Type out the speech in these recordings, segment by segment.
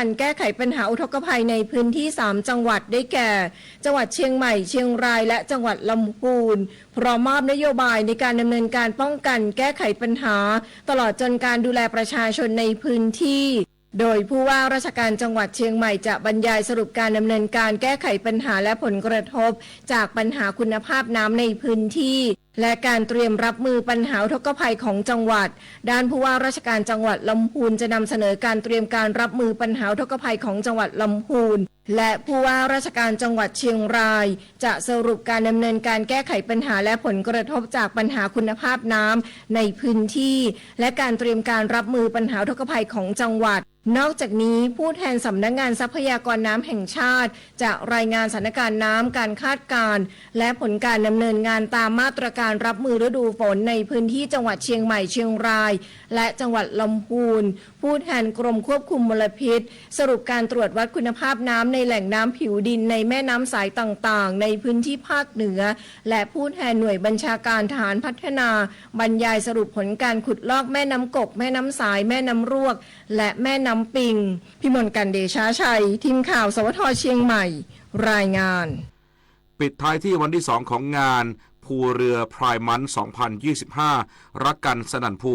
การแก้ไขปัญหาอุทกภัยในพื้นที่สามจังหวัดได้แก่ จังหวัดเชียงใหม่ เชียงราย และจังหวัดลำพูน พร้อมมอบนโยบายในการดำเนินการป้องกันแก้ไขปัญหา ตลอดจนการดูแลประชาชนในพื้นที่ โดยผู้ว่าราชการจังหวัดเชียงใหม่จะบรรยายสรุปการดำเนินการแก้ไขปัญหาและผลกระทบจากปัญหาคุณภาพน้ำในพื้นที่ และการเตรียมรับมือปัญหาอุทกภัยของจังหวัด ด้านผู้ว่าราชการจังหวัดลำพูนจะนำเสนอการเตรียมการรับมือปัญหาอุทกภัยของจังหวัดลำพูน และผู้ว่าราชการจังหวัดเชียงราย จะสรุปการดำเนินการแก้ไขปัญหาและผลกระทบจากปัญหาคุณภาพน้ำในพื้นที่ และการเตรียมการรับมือปัญหาอุทกภัยของจังหวัด นอกจากนี้ผู้แทนสำนักงานทรัพยากรน้ำแห่งชาติ จะรายงานสถานการณ์น้ำ การคาดการณ์ และผลการดำเนินงานตามมาตรการรับมือฤดูฝนในพื้นที่จังหวัดเชียงใหม่ เชียงราย และจังหวัดลำพูน ผู้แทนกรมควบคุมมลพิษ สรุปการตรวจวัดคุณภาพน้ำในแหล่งน้ำผิวดินในแม่น้ำสายต่างๆ ในพื้นที่ภาคเหนือ และผู้แทนหน่วยบัญชาการทหารพัฒนา บรรยายสรุปผลการขุดลอกแม่น้ำกก แม่น้ำสาย แม่น้ำรวก และแม่น้ำปิง พิมลกัน เดชาชัย ทีมข่าว สวท เชียงใหม่ รายงาน ปิดท้ายที่วันที่สองของงานภูเรือ Pride Month สองพันยี่สิบห้า รักกันสนั่นภู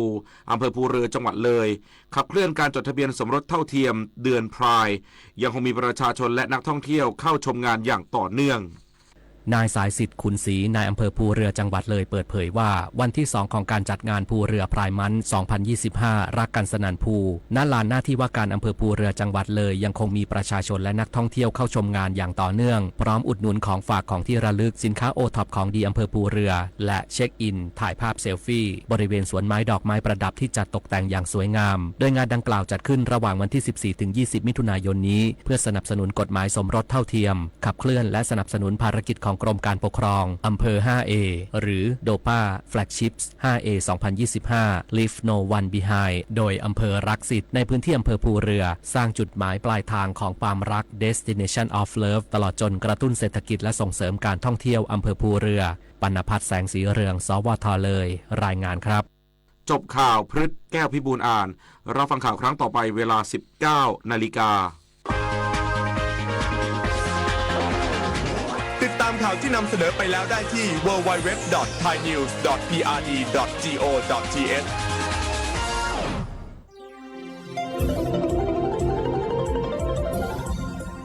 อำเภอภูเรือ จังหวัดเลย ขับเคลื่อนการจดทะเบียนสมรสเท่าเทียมเดือน Pride ยังคงมีประชาชนและนักท่องเที่ยวเข้าชมงานอย่างต่อเนื่อง นายสายสิทธิ์ ขุนศรี นายอำเภอภูเรือ จังหวัดเลย เปิดเผยว่า วันที่สองของการจัดงานภูเรือ Pride Month สองพันยี่สิบห้า รักกันสนั่นภู ณ ลานหน้าที่ว่าการอำเภอภูเรือ จังหวัดเลย ยังคงมีประชาชนและนักท่องเที่ยวเข้าชมงานอย่างต่อเนื่อง พร้อมอุดหนุนของฝากของที่ระลึก สินค้า โอ ท็อป ของดีอำเภอภูเรือ และเช็คอิน ถ่ายภาพเซลฟี่ บริเวณสวนไม้ดอกไม้ประดับที่จัดตกแต่งอย่างสวยงาม โดยงานดังกล่าวจัดขึ้นระหว่างวันที่ สิบสี่ ถึง ยี่สิบ มิถุนายนนี้ เพื่อสนับสนุนกฎหมายสมรสเท่าเทียม ขับเคลื่อนและสนับสนุนภารกิจของกรมการปกครอง อำเภอ ห้าเอ หรือ DOPA Flagships ห้าเอ สองพันยี่สิบห้า Leave No One Behind โดยอำเภอรักสิทธิ์ ในพื้นที่อำเภอภูเรือ สร้างจุดหมายปลายทางของความรัก Destination of Love ตลอดจนกระตุ้นเศรษฐกิจและส่งเสริมการท่องเที่ยวอำเภอภูเรือ ปัณณพัฒน์ แสงสีเรือง สวท เลย รายงานครับ จบข่าว พฤษ แก้วพิบูลอ่าน รับฟังข่าวครั้งต่อไปเวลา สิบเก้า นาฬิกา ติดตามข่าวที่นำเสนอไปแล้วได้ที่ ดับเบิลยู ดับเบิลยู ดับเบิลยู ดอท ไทยนิวส์ ดอท พีอาร์ดี ดอท จี โอ ดอท ที เอช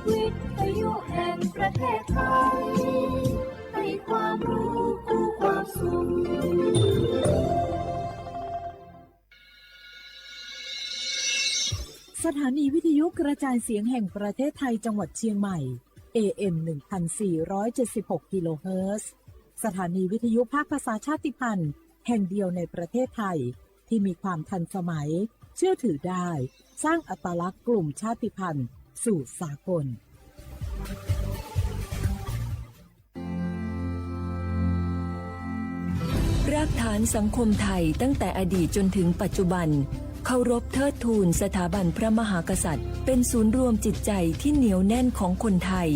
วิทยุแห่งประเทศไทย ให้ความรู้คู่ความสุข สถานีวิทยุกระจายเสียงแห่งประเทศไทยจังหวัดเชียงใหม่ เอ เอ็ม หนึ่งพันสี่ร้อยเจ็ดสิบหก กิโลเฮิรตซ์ สถานีวิทยุภาคภาษาชาติพันธุ์แห่งเดียวในประเทศไทย ที่มีความทันสมัย เชื่อถือได้ สร้างอัตลักษณ์กลุ่มชาติพันธุ์สู่สากล รากฐานสังคมไทยตั้งแต่อดีตจนถึงปัจจุบัน เคารพเทิดทูนสถาบันพระมหากษัตริย์ เป็นศูนย์รวมจิตใจที่เหนียวแน่นของคนไทย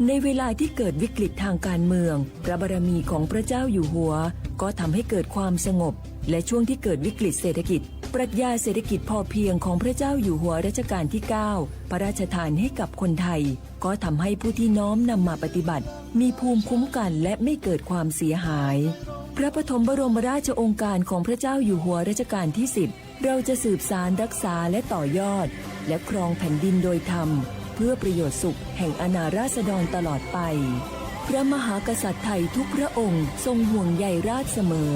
ในเวลาที่เกิดวิกฤตทางการเมือง พระบารมีของพระเจ้าอยู่หัว ก็ทำให้เกิดความสงบ และช่วงที่เกิดวิกฤตเศรษฐกิจ ปรัชญาเศรษฐกิจพอเพียงของพระเจ้าอยู่หัวรัชกาลที่ เก้า พระราชทานให้กับคนไทย ก็ทำให้ผู้ที่น้อมนำมาปฏิบัติ มีภูมิคุ้มกันและไม่เกิดความเสียหาย พระปฐมบรมราชโองการของพระเจ้าอยู่หัวรัชกาลที่ สิบ เราจะสืบสานรักษาและต่อยอด และครองแผ่นดินโดยธรรม เพื่อประโยชน์สุขแห่งอาณาราษฎรตลอดไป พระมหากษัตริย์ไทยทุกพระองค์ทรงห่วงใยราษฎรเสมอ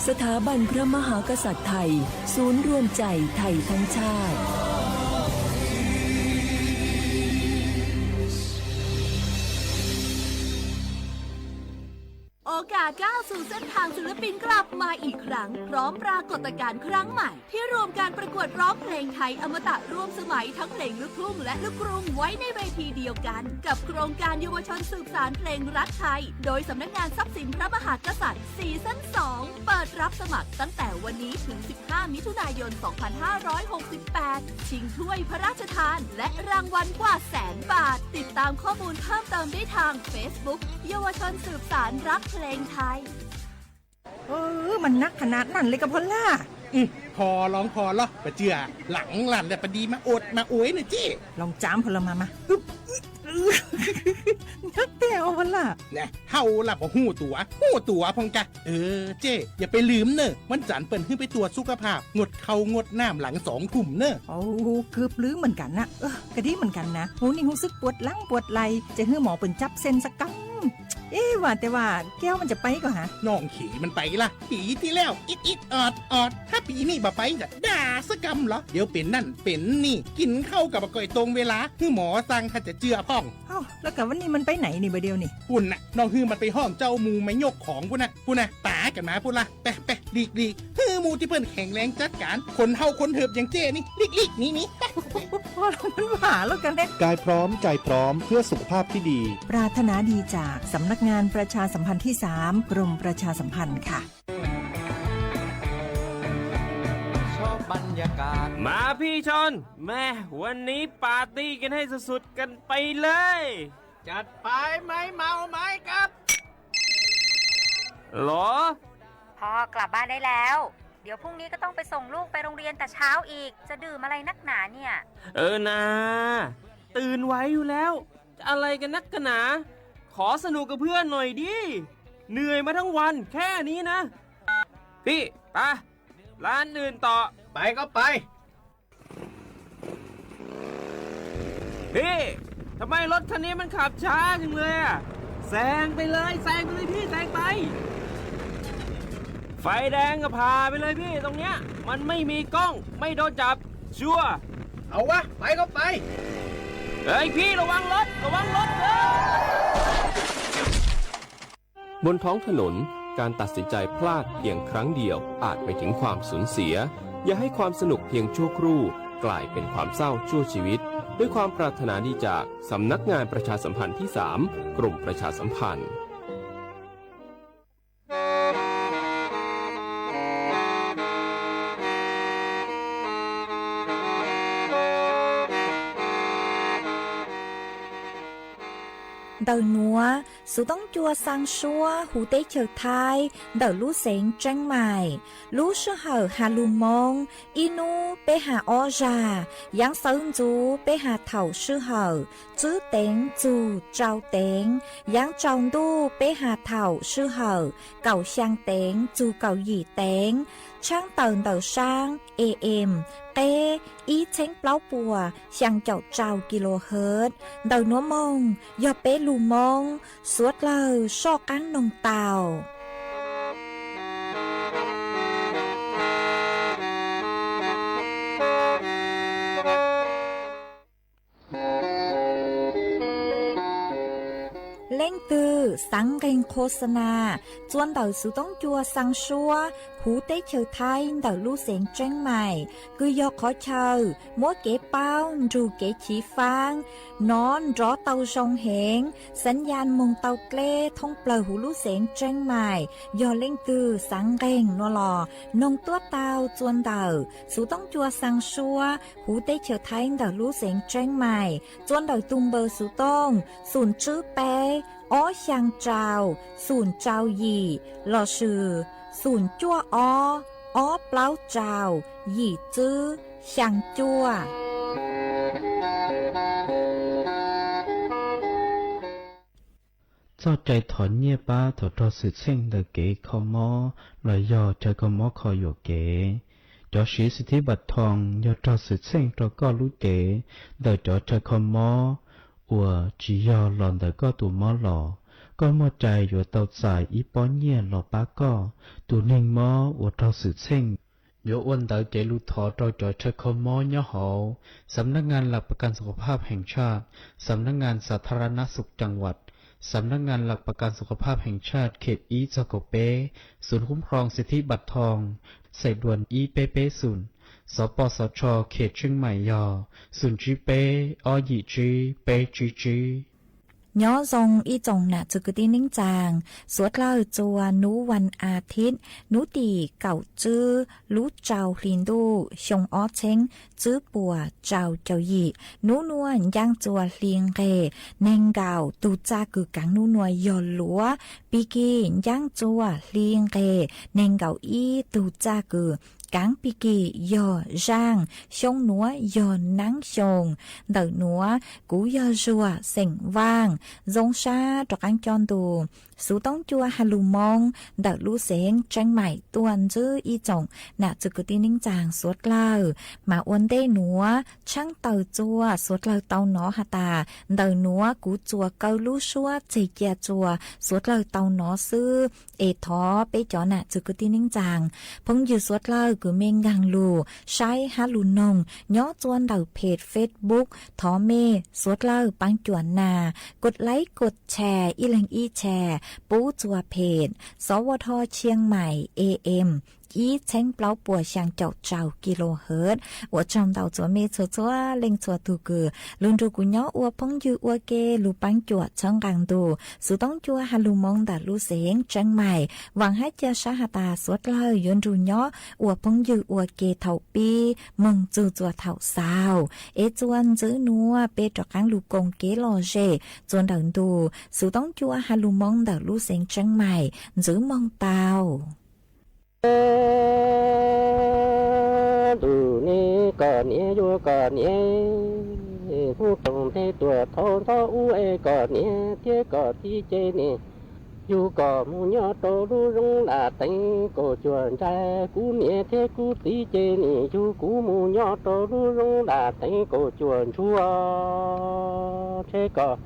สถาบันพระมหากษัตริย์ไทย ศูนย์รวมใจไทยทั้งชาติ โอกาสก้าวสู่เส้นทางศิลปินกลับมาอีกครั้ง พร้อมปรากฏการณ์ครั้งใหม่ ที่รวมการประกวดร้องเพลงไทยอมตะร่วมสมัยทั้งเพลงลูกทุ่งและลูกกรุงไว้ในเวทีเดียวกัน กับโครงการเยาวชนสืบสานเพลงรักไทย โดยสำนักงานทรัพย์สินพระมหากษัตริย์ ซีซั่น สอง เปิดรับสมัครตั้งแต่วันนี้ถึง สิบห้า มิถุนายน สองพันห้าร้อยหกสิบแปด ชิงถ้วยพระราชทาน และรางวัลกว่าแสนบาท ติดตามข้อมูลเพิ่มเติมได้ทาง Facebook เยาวชนสืบสานรักเพลงไทย เออ มันนักขนาดนั้นเลยกะพอลล่า Phos los phos los, pas tsawg lam las pas di mas od mas uv na cej. Los tsav phos los mas mas. Nyob tiag ua lam. Hauj las puas huj tuav, huj tuav phoo kag. Ej, yog peb lwm na, muab tsav pem hwb peb tuaj xub kab phaj งดข้าว งดน้ำ หลังสองทุ่ม na. เกือบลืมเหมือนกันนะ ก็ดีเหมือนกันนะ ผมนี่รู้สึกปวดหลังปวดไหล่ จะให้หมอเปิ้นจับเส้นสักกำ เอ๊ะ ว่าแต่ว่าแก้วมันจะไปก่อนฮะ น้องขี่มันไปละ ปีที่แล้ว อิดอิดออดออด ถ้าปีนี้บ่ไปจะด่าสักกำเหรอ เดี๋ยวเป็นนั่นเป็นนี่ กินข้าวกับบ่ก่อยตรงเวลา คือหมอสั่งถ้าจะเชื่อพ่อง เอ้า แล้วกับวันนี้มันไปไหนนี่บ่เดียวนี่ ปุ่นน่ะ น้องฮือมันไปห้องเจ้าหมู่มายกของปุ่นน่ะ ปุ่นน่ะ ตากันมาปุ่นละ ไปไปหลีกหลีก ฮือหมู่ที่เปิ้นแข็งแรงจัดการ คนเฒ่าคนเถิบอย่างเจ้นี่ หลีกหลีกหนีหนี พอแล้วมันหวาแล้วกันเนี่ย กายพร้อมใจพร้อมเพื่อสุขภาพที่ดี ปรารถนาดีจากสำนักงานประชาสัมพันธ์ที่สาม กรมประชาสัมพันธ์ค่ะ มาพี่ชอน แม่ วันนี้ปาร์ตี้กันให้สุดๆกันไปเลย จัดไป ไม้เมาไม้กับ หรอ พ่อกลับบ้านได้แล้ว เดี๋ยวพรุ่งนี้ก็ต้องไปส่งลูกไปโรงเรียนแต่เช้าอีก จะดื่มอะไรนักหนาเนี่ย เออนา ตื่นไหวอยู่แล้ว จะอะไรกันนักกันหนา ขอสนุกกับเพื่อนหน่อยดิ เหนื่อยมาทั้งวันแค่นี้นะ พี่ ไป ร้านอื่นต่อ ไปก็ไป พี่ ทำไมรถคันนี้มันขับช้าจังเลยอะ แซงไปเลย แซงไปเลยพี่ แซงไป ไฟแดงก็ผ่าไปเลยพี่ ตรงเนี้ย มันไม่มีกล้อง ไม่โดนจับ ชัวร์ เอาวะ ไปก็ไป เฮ้ยพี่ ระวังรถ ระวังรถ เฮ้ย บนท้องถนน การตัดสินใจพลาดเพียงครั้งเดียวอาจไปถึงความสูญเสีย อย่าให้ความสนุกเพียงชั่วครู่กลายเป็นความเศร้าชั่วชีวิต ด้วยความปรารถนาดีจากสำนักงานประชาสัมพันธ์ที่สาม กรมประชาสัมพันธ์ Ntawm nuav, Xuv Toob Cua xaa suab huv teb chaws Thaib ntawm lub xeev Tseeb Maim. Lub sij hawm has lug Moob, ib nub peb has ob zag, yaav xawv ntxuv peb has thaum sij hawm tswb teev txug tsau teev, yaav tsau ntuj peb has thaum sij hawm kaum xyaa teev txug kaum yim teev, tshaab tawm ntawm saab A M qeb ib txheeb plaub puas xyaa caum rau kilohertz. Ntawm nuav moog yog peb lug Moob, suav dlawg soj qaab noog tau. Leej twg xaav nqeeg qho xa na txua ntawm Xuv Toob Cua xaa suab huv teb chaws Thaib ntawm lub xeev Tseeb Maim, kws yog qhov chaw muab kev paub nrug kev chiv faab nov nrov tau zoo heev, xaav yaj moog tau dleb thoob plawg huv lub xeev Tseeb Maim. Yog leej twg xaav nqeeg nuav los noog tuab tau txua ntawm Xuv Toob Cua xaa suab huv teb chaws Thaib ntawm lub xeev Tseeb Maim, txua ntawm tug npawb Xuv Toob xoom tswb peb ob xyaa rau xoom rau yim lossis xoom cuaj ob ob plaub rau yim tswb xyaa cuaj. Txoj cai thov nyiaj pab thaum raug xwm txheej ntawm kev kho mob los yog chaw kho mob kho yuam kev. Cov siv xim thib npam thoo yog raug xwm txheej rau koj lub cev ntawm cov chaw kho mob uas tsis yog los ntawm koj tus mob los. Koj muaj cai yuav tau txais ib pob nyiaj los pab koj tus neeg mob uas raug xwm txheej. Yuav ua ntawv cev lus thov rau cov chaw kho mob nyob hauv Sams nab ngas las pas kas xu kha phaj heev tshaj, Sams nab ngas xas tha ra nab xu cag vas, Sams nab ngas las pas kas xu kha phaj heev tshaj khem ib txog kaum peb, Xum khub hloov xim thib npam thoo, xais duas ib peb peb xum, xov pos xov tsho khem tsheej maim yog xum tsib peb ob yim tsib peb tsib tsib. Nyob zoo ib tsoom nam txwv kwv tij neej tsaa, suav dlawg txua nub vas as thiv, nub tim kaum tswb lub rau hli ntuj xyoo ob txheeb tswb puas rau caum yim. Nub nuav ncaaj txua hli nqeg neeg nkaum, tug txaj kws kaav nub nuav yog luav. Pig kig ncaaj txua hli nqeg neeg nkaum ib, tug txaj kws kaav pig kim yog zaaj, xyoo nuav yog naab xyoo, ntawm nuav kuv yog Zuag xeem Vaaj, zoo sab rov qaab coj ntus xuv toob cua has lug Moob ntawm lub xeev Tseeb Maim tuaj ntsib ib tsoom nam txwg kwv tij neej tsaa suav dlawg. Mas ua ntej nuav tshaab taws txuas suav dlawg tau nov has tas, ntawm nuav kuv tsuas kaw lub suab txeg cia txuas suav dlawg tau nov xwb. Es thov peb cov nam txwg kwv tij neej tsaa, phooj ywg suav dlawg kws mej nkaag lug saib hab lug noog nyob txuas ntawm peg Facebook, thov mej suav dlawg paab cuam nas kov like kov share ib leeg ib share pub txuas peg Xov Vaj Thoj Tshiab Maim A M ib txheeb plaub puas xyaa caum rau kilohertz. Ua tsaug ntau txuas mej txhua txhua leej txhua tug kws lug nrug kuv nyob ua phooj ywg ua ke lug paab cuam txhawb nqaa ntus xuv toob cua has lug Moob ntawm lub xeev Tseeb Maim. Vaam hab ca sab has tas suav dlawg yuav nrug nyob ua phooj ywg ua ke thaum pib moog txug txuas thaum xaus. Es txuas ntxiv nuav peb rov qaab lug koom kev lom zem txuas ntawm ntus xuv toob cua has lug Moob ntawm lub xeev Tseeb Maim ntxiv moog tau. Ntuj ne koj niam yuav koj niam, hnub toom nteg tuaj thaum ntxov ub es koj niam thiab koj txiv ces nim yug koj mus nyob rau lub zoov Laj Teev Kaum Cuam nraim. Kuv niam thiab kuv txiv ces nim yug kuv mus nyob rau lub zoov Laj Teev Kaum Cuam ntsuag. Ntshe koj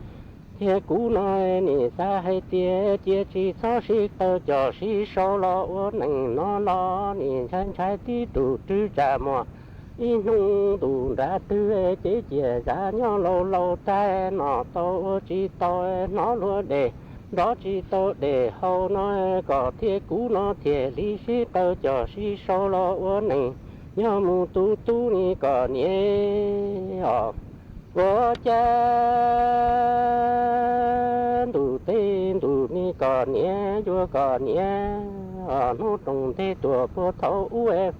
thiab kuv no nim xav hais tias cia tsis txhob sib qawm coj sib sau los ua neej no los nim ntshai ntshai tib rus rwg tsam muag ib hnub ntuj nrad twg ces ciam zam nyob laus laus tag noj tau ua tsis tau hnov luag dej nrov tsis tau dej haus no koj thiab kuv no thiaj li sib qawm coj sib sau los ua neej nyob mus tu tu ne koj niam os. Ua cas ntuj teb ntuj ne koj niam yuav koj niam, hnub toom nteg tuaj puag thaum ub es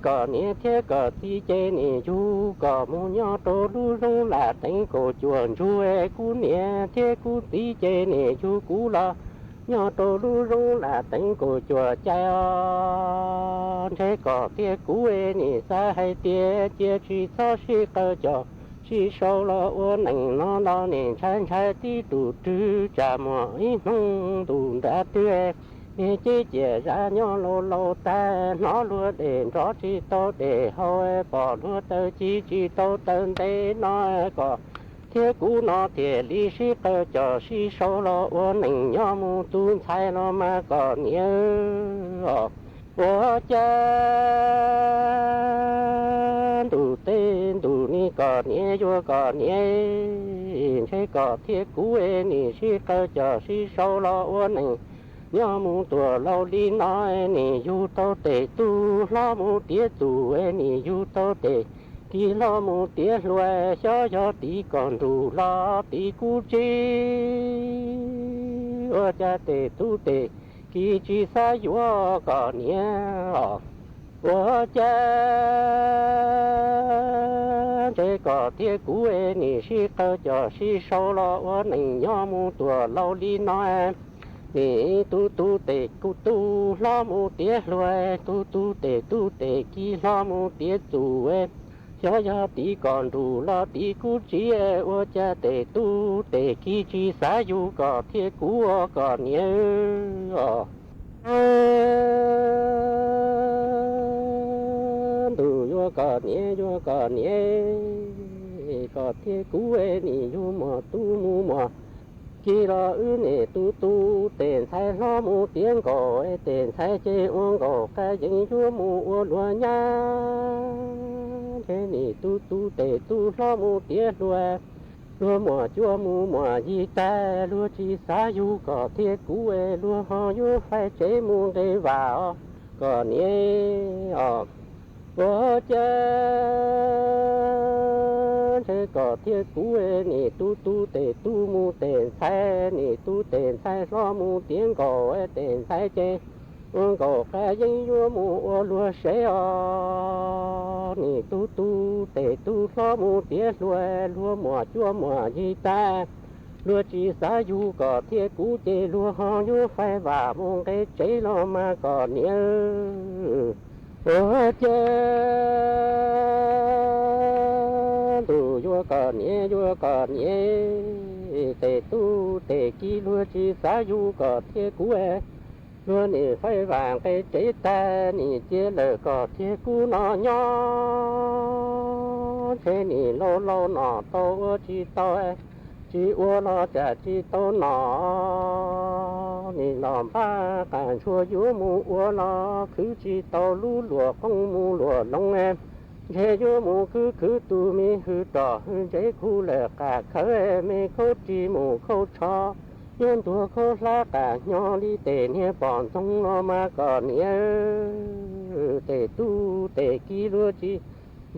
koj niam thiab koj txiv ces nim yug koj mus nyob rau lub zoov Laj Teev Kaum Cuam ntsuag. Kuv niam thiab kuv txiv ces nim yug kuv los nyob rau lub zoov Laj Teev Kaum Cuam cai os. Ntshe koj thiab kuv nim xav hais tias cia tsis txhob sib qawm coj sib sau los ua neej no los nim ntshai ntshai tib rus rwg tsam muag ib hnub ntuj nrad twg ces ciam zam nyob laus laus tag hnov luag dej nrov tsis tau dej haus pom luag taw ci tsis tau taw ntev no koj thiab kuv no thiaj li sib qawm coj sib sau los ua neej nyob mus tu ntxhais los mas koj niam os. Ua cas ntuj teb ntuj ne koj niam yuav koj niam, ntshe koj thiab kuv nim sib qawm coj sib sau los ua neej nyob mus tuaj laus li no. Nim yug tau tes tub hlob mus tiav txuj, nim yug tau tes kiv hlob mus tiav hluas, xyov yog tim koj nruj los tim kuv tsev. Ua cas tes tub tes kiv tsis xav yuav koj niam os. Ua cas ntshe koj thiab kuv nim sib qawm coj sib sau los ua neej nyob mus tuaj laus li no. Nim tub tub tes kuv tub hlob mus tiav hluas, tub tub tes tub tes kiv hlob mus tiav txuj, xyov yog tim koj nruj los tim kuv tsev. Ua cas tes tub tes kiv tsis xav yug koj thiab kuv ua koj niam os. Ntuj yuav koj niam yuav koj niam, koj thiab kuv nim yug muaj tub mus muaj kiv los wb nim tu tu tes ntxhais hlob mus tiav nkaus, tes ntxhais ces ua nkaus qab yeeb yuav mus ua luag nyab. Ntshe nim tu tu tes tub hlob mus tiav hluas, luag muaj cuab mus muaj yig tag, luag tsis xav yug koj thiab kuv, luag ho yuav faib tsev mus nqe vam os koj niam os. Ua cas ntshe koj thiab kuv nim tu tu tes tub mus tes ntxhais, nim tu tes ntxhais hlob mus tiav nkaus, tes ntxhais ces ua nkaus qab yeeb yuav mus ua luag sev os. Nim tu tu tes tub hlob mus tiav hluas, luag muaj cuab muaj yig tag, luag tsis xav yug koj thiab kuv ces luag ho yuav faib vam mus nqe tsev los mas koj niam. Ua ciav ntuj yuav koj niam yuav koj niam, tes tub tes kiv luag tsis xav yug koj thiab kuv, luag nim faib vam nqe tsev tag nim cia lawm koj thiab kuv no nyob, ntshe nim laus laus nom tau ua tsis tau, tsis ua los tsam tsis tau nom, nim los npaj qas ntshua yuav mus ua los khwv tsis tau lub luam qoob mus luam loo, ntshe yuav mus khwv khwv tus me hwm roj hwm ntsev khu lawm qas khawv me khaub rig mus khaub tsho, yuav ntuag khaub hlab qas hnyo li tes niag pom ntxoog no mas koj niam, tes tub tes kiv luag tsis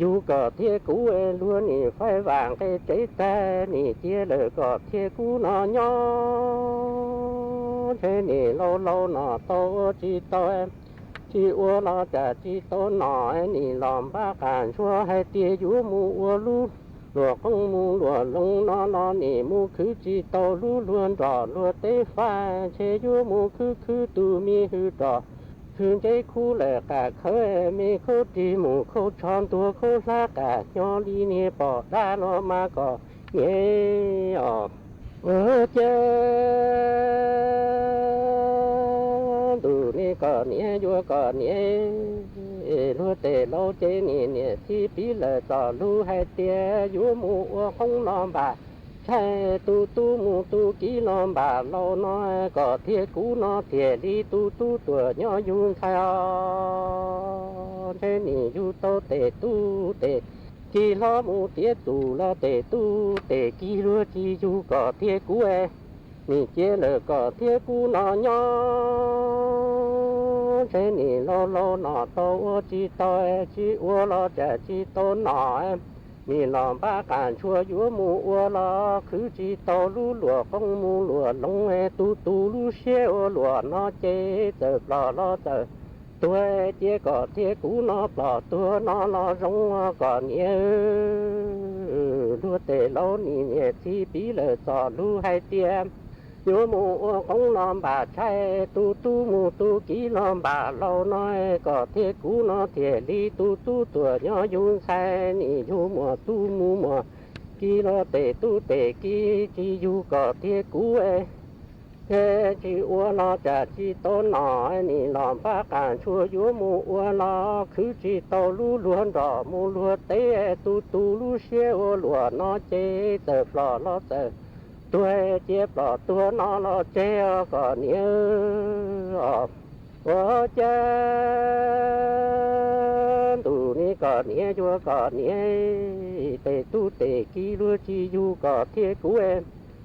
yug koj thiab kuv, luag nim faib vam nqe tsev tag nim cia lawm koj thiab kuv no nyob, ntshe nim laus laus nom tau ua tsis tau, tsis ua los tsam tsis tau nom, nim los npaj qas ntshua hais tias yuav mus ua lub luam qoob mus luam loo no los nim mus khwv tsis tau lub luag nroj luag teb faj, ntshe yuav mus khwv khwv tus me hwm roj hwm ntsev khu lawm qas khawv me khaub rig mus khaub tsho ntuag khaub hlab qas hnyo li niag pom dab no mas koj niam os. Ua ciav ntuj ne koj niam yuav koj niam, luag tes laus ces nim niam txiv piv lawm txoj lus hais tias yuav mus ua qoob los npam tshais, tus tub mus tus kiv los npam laus no, koj thiab kuv no thiaj li tus tub tuam nyob yug ntxhais os, ntshe nim yug tau tes tub tes kiv hlob mus tiav tus los tes tub tes kiv luag tsis yug koj thiab kuv, nim cia lawm koj thiab kuv no nyob, ntshe nim laus laus nom tau ua tsis tau, tsis ua los tsam tsis tau nom, nim los npaj qas ntshua yuav mus ua los khwv tsis tau lub luam qoob mus luam loo, tus tus lub siab ua luam no ces txawm plom los txawm tuag, cia koj thiab kuv no plom tuag no los zoo koj niam, luag tes laus nim niam txiv piv lawm txoj lus hais tias yuav mus ua qoob los npam tshais, tus tub mus tus kiv los npam laus no, koj thiab kuv no thiaj li tus tub tuam nyob yug ntxhais, nim yug muaj tub mus muaj kiv los tes tub tes kiv tsis yug koj thiab kuv, tsis ua los tsam tsis tau nom, nim los npaj qas ntshua yuav mus ua los khwv tsis tau lub luag nroj mus luag teb, tus tus lub siab ua luam no ces txawm plom los txawm tuag, cia plom tuag no los tseg os koj niam os. Ua ciav ntuj ne koj niam yuav koj niam, tes tub tes kiv luag tsis yug koj thiab kuv,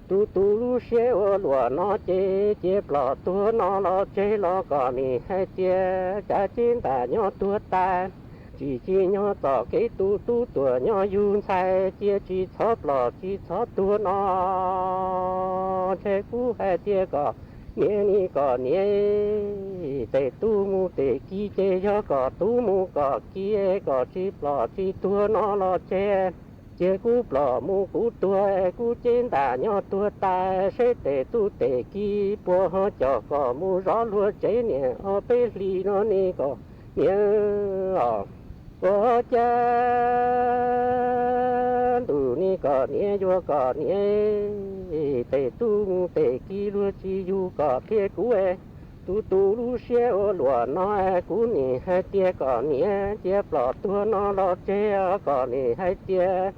tus tus lub siab ua luam no ces cia plom tuag no los tseg los koj nim hais tias cav ceb ntam nyob tuag tas, tsis tsim nyog txoj kev tus tub tuam nyob yug ntxhais, cia tsis txhob plom tsis txhob tuag no, ntshe kuv hais tias koj niam ne koj niam, tes tub mus tes kiv ces yog koj tub mus koj kiv, koj tsis plom tsis tuag no los tseg, cia kuv plom mus kuv tuag, kuv ceb ntam nyob tuag tas, seb tes tub tes kiv puas ho coj koj mus zov luag tsev niam ob peb hlis no ne koj niam os. Ua ciav ntuj ne koj niam yuav koj niam, tes tub mus tes kiv luag tsis yug koj thiab kuv, tus tus lub siab ua luam no, kuv nim hais tias koj niam cia plom tuag no los tseg, koj nim hais tias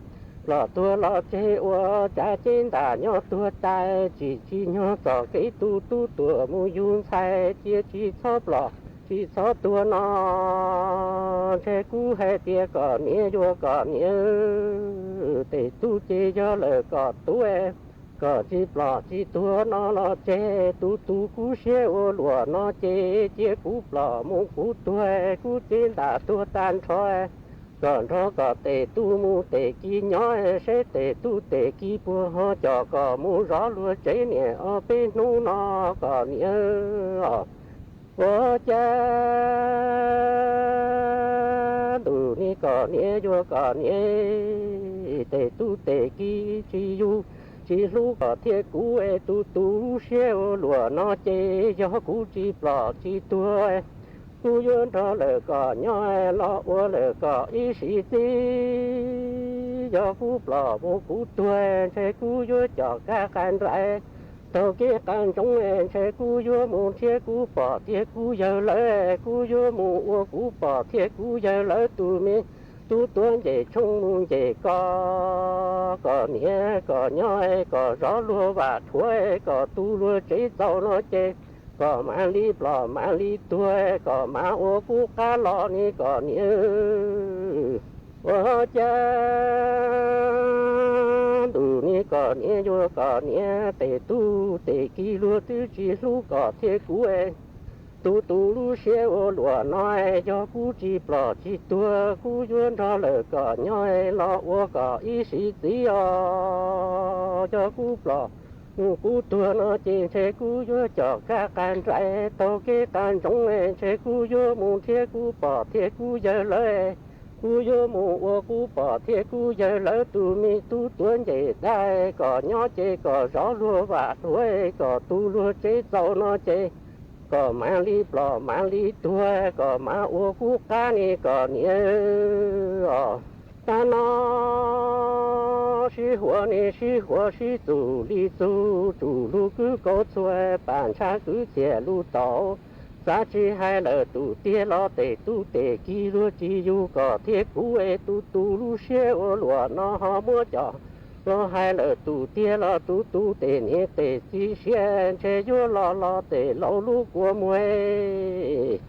plom tuag los tseg ua cav ceb ntam nyob tuag tas, tsis tsim nyog txoj kev tus tub tuam mus yug ntxhais, cia tsis txhob plom tsis txhob tuag no, ntshe kuv hais tias koj niam yuav koj niam, tes tub ces yog lawm koj tub, koj tsis plom tsis tuag no los tseg, tus tus kuv siab ua luam no ces cia kuv plom mus kuv tuag, kuv ceb ntam tuag tag nrho, koj nrog koj tes tub mus tes kiv nyob, seb tes tub tes kiv puas ho coj koj mus zov luag tsev niam ob peb hnub no koj niam os. Ua ciav ntuj ne koj niam yuav koj niam, tes tub tes kiv tsis yug tsis hlub koj thiab kuv, tus tus lub siab ua luam no ces yog kuv tsis plom tsis tuag, Kuv yuav nrog lawm kom nyob, los ua lawm kom ib sim txib. Yog kuv plom mus kuv tuag, ntshe kuv yuav com kab qa nraim. Taug kev qa ntsoov, ntshe kuv yuav mus nrhiav kuv pog thiab kuv yawg lawv. Kuv yuav mus ua kuv pog thiab kuv yawg lawv tus me tub tuav ncej tshoob mus ncej koj, kom niam kom nyob, kom zov luag vam dhuav, kom tu luag tsev txaus no ces kom mam li plom mam li tuag, kom mam ua kuv qab los ne kom niam. Ua cas ntuj ne kom niam, yuav kom niam tes tub tes kiv luag twb tsis hlub kom thiab kuv. Tus tus lub siab ua luam no, yog kuv tsis plom tsis tuag, kuv yuav nrog lawm kom nyob, los ua kom ib sim txib os. Yog kuv plom mus kuv tuag no ces ntshe kuv yuav com kab qa nraim. Taug kev qa ntsoov, ntshe kuv yuav mus nrhiav kuv pog thiab kuv yawg lawv. Kuv yuav mus ua kuv pog thiab kuv yawg lawv tus me tub tuav ncej dab, kom nyob ces kom zov luag vam dhuav, kom tu luag tsev txaus no ces kom mam li plom mam li tuag, kom mam ua kuv qab ne kom niam os. Tag no sib huam ne sib huam, sib txuj li txuj, tsuj lug kwv kaus txhua, pam ntshav kwv txiag lub tau. Xav tsis hais lawm tus tiag los tes tub tes kiv luag tsis yug kom thiab kuv, es tus tus lub siab ua luam no ho muab coj los hais lawm tus tiag los tus tus tes niam tes txiv siab, ntshe yuav los los tes laus lub kua muag.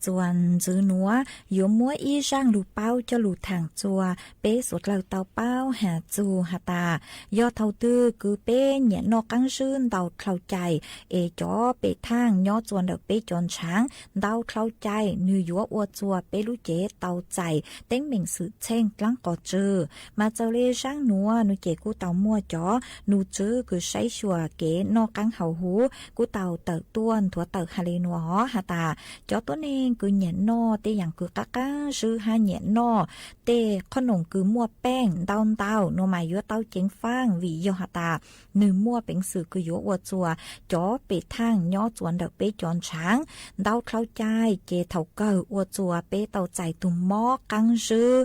Txuas ntxiv nuav yuav muab ib zaaj lug paub coj lug thaam txuas peb suav dlawg tau paub has txug has tas, yog thaum twg kws peb nyam noj qaab zwb ntau dlhau cai, es cov pem thaaj nyob txuas ntawm peb cov ntshaav ntau dlhau cai, nwg yuav ua txuas peb lub cev tau txais teeb meem xwm txheej dlaab qos tsw. Mas txawm le zaab nuav nuav ces kuj tau muaj cov nus tswv kws saib xyuas kev noj qaab haus huv kuj tau tawm tuaj nthuav tawm has le nuav hov has tas, cov tuab neeg kws nyam noj tej yaam kws qaab qaab zwb hab nyam noj tej qhob noom kws muaj peej ntau ntau nuav mas yuav tau ceev faaj, vim yog has tas nwg muaj peev xwm kws yuav ua txuas cov pem thaaj nyob txuas ntawm peb cov ntshaav ntau dlhau cai, ces thaum kawg ua txuas peb tau txais tug mob qaab zwb.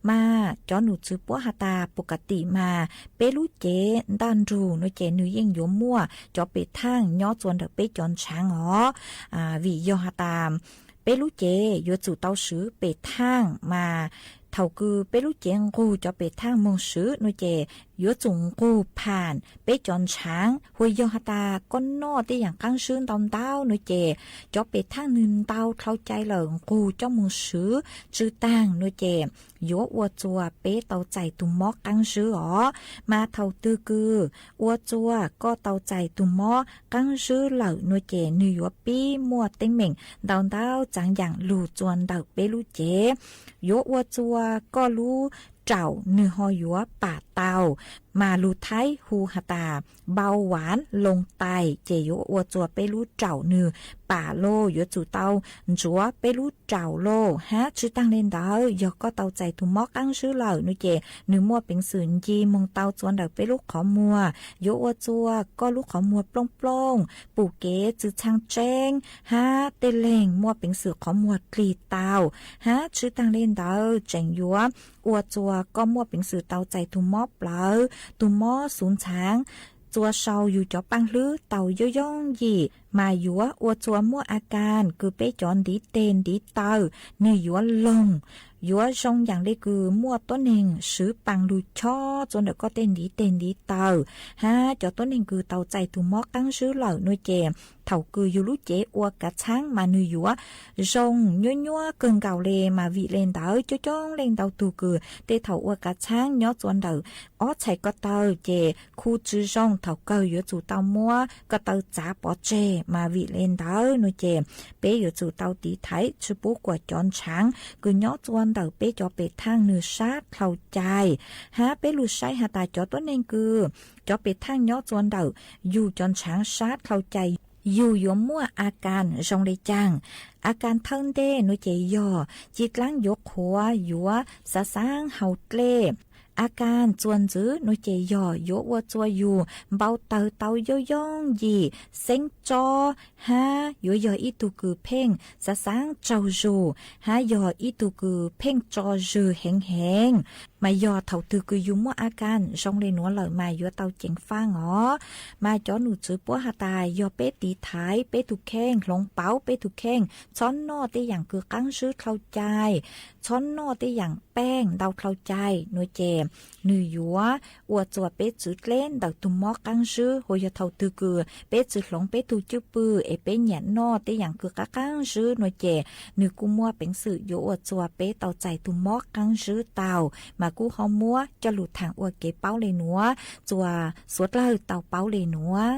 Mas cov nus tswv puab has tas, pus ka tim mas peb lub cev ntaj nrug nuav ces nwg yeej yuav muaj cov pem thaaj nyob txuas ntawm peb cov ntshaav os. Vim yog has tas peb lub cev yuav tsum tau swv pem thaaj, mas thaum kws peb lub cev nqug cov pem thaaj moog swv nuav ces yuav tsum nqug pham peb cov ntshaav. Hu yog has tas koj noj tej yaam qaab zwb ntau ntau nuav ces cov pem thaaj nwg ntau dlhau cai lawm nqug coj moog swv tsw taag nuav ces yuav ua txuas peb tau txais tug mob qaab zwb os. Mas thaum twg kws ua txuas koj tau txais tug mob qaab zwb lawm nuav ces nwg yuav pib muaj teeb meem ntau ntau txaav yaam lug txuas ntawm peb lub cev. Yuav ua txuas koj lub raum nwg ho yuav pam tau, mas lug Thaib hu has tas npau vav loo tais, ces yuav ua txuas peb lub raum nwg pam lug, yuav tsum tau ntsuav peb lub raum lug hab tsw taag le ntawd yog koj tau txais tug mob qaab zwb lawm nuav ces nwg muaj peev xwm nci moog tau txuas ntawm peb lub qhov muag, yuav ua txuas koj lub qhov muag plooj plooj, pum kev txwv txhaj tseeb hab tej leeg muaj peev xwm qhov muag dlig tau hab tsw taag le ntawd tseem yuav ua txuas koj muaj peev xwm tau txais tug mob plawv, tug mob xuv ntxhaav, txuas sau yug cov paaj hlwb tau yooj yooj yim, mas yuav ua txuas muaj a kas kws peb cov ntiv teg ntiv taw nwg yuav loog, yuav zoo yaam le kws muaj tuab neeg swv paaj lug chob txuas ntawm koj tej ntiv teg ntiv taw hab cov tuab neeg kws tau txais tug mob qaab zwb lawm nuav ces thaum kws yug lub cev ua kav txhaab mas nwg yuav zoo nyuab nyuab kawg nkaus le. Mas vim le ntawd coob coob leej ntau tug kws tej thaum ua kav txhaab nyob txuas ntawm ob txhais ko taw ces khu tsw zoo, thaum kawg yuav tsum tau muab ko taw txav pov tseg. Mas vim le ntawd nuav ces peb yuav tsum tau tiv thaiv tsi pub kuas cov ntshaav kws nyob txuas ntawm peb cov pem thaaj nwg sab dlhau cai. Hab peb lug saib has tas cov tuab neeg kws cov pem thaaj nyob txuas ntawm yug cov ntshaav sab dlhau cai, yug yuav muaj a kas zoo le caag. A kas thawj ntej nuav ces yog ci dlaab yuav qhuav, yuav xaav xaav haus dlej. A kas txuas ntxwv no ces yog yuav ua txuas yus npau taws tau yooj yooj yim, xeeb tsob, hab yuav yog ib tug kws pheej xav xaav tsaug zug, hab yog ib tug kws pheej tso zwg heev heev. Mas yog thaum twg kws yus muaj a kas zoo le nuav lawm mas yuav tau ceev faaj os. Mas cov nom tswv puab has tas yog peb tiv thaiv peb tug kheej, hloov pauv peb tug kheej, txhob noj tej yaam kws qaab zwb dlhau cai, txhob noj tej yaam peej ntau dlhau cai no ces nwg yuav ua txuas peb txwv dleb ntawm tug mob qaab zwb. Ua yog thaum twg kws peb tsi hloov peb tug cwj pwm es peb nyam noj tej yaam kws qaab qaab zwb no ces nwg kuj muaj peev xwm yuav ua txuas peb tau txais tug mob qaab zwb tau. Mas kuj ho muab coj lug thaam ua kev paub le nuav, txuas suav dlawg tau paub le nuav.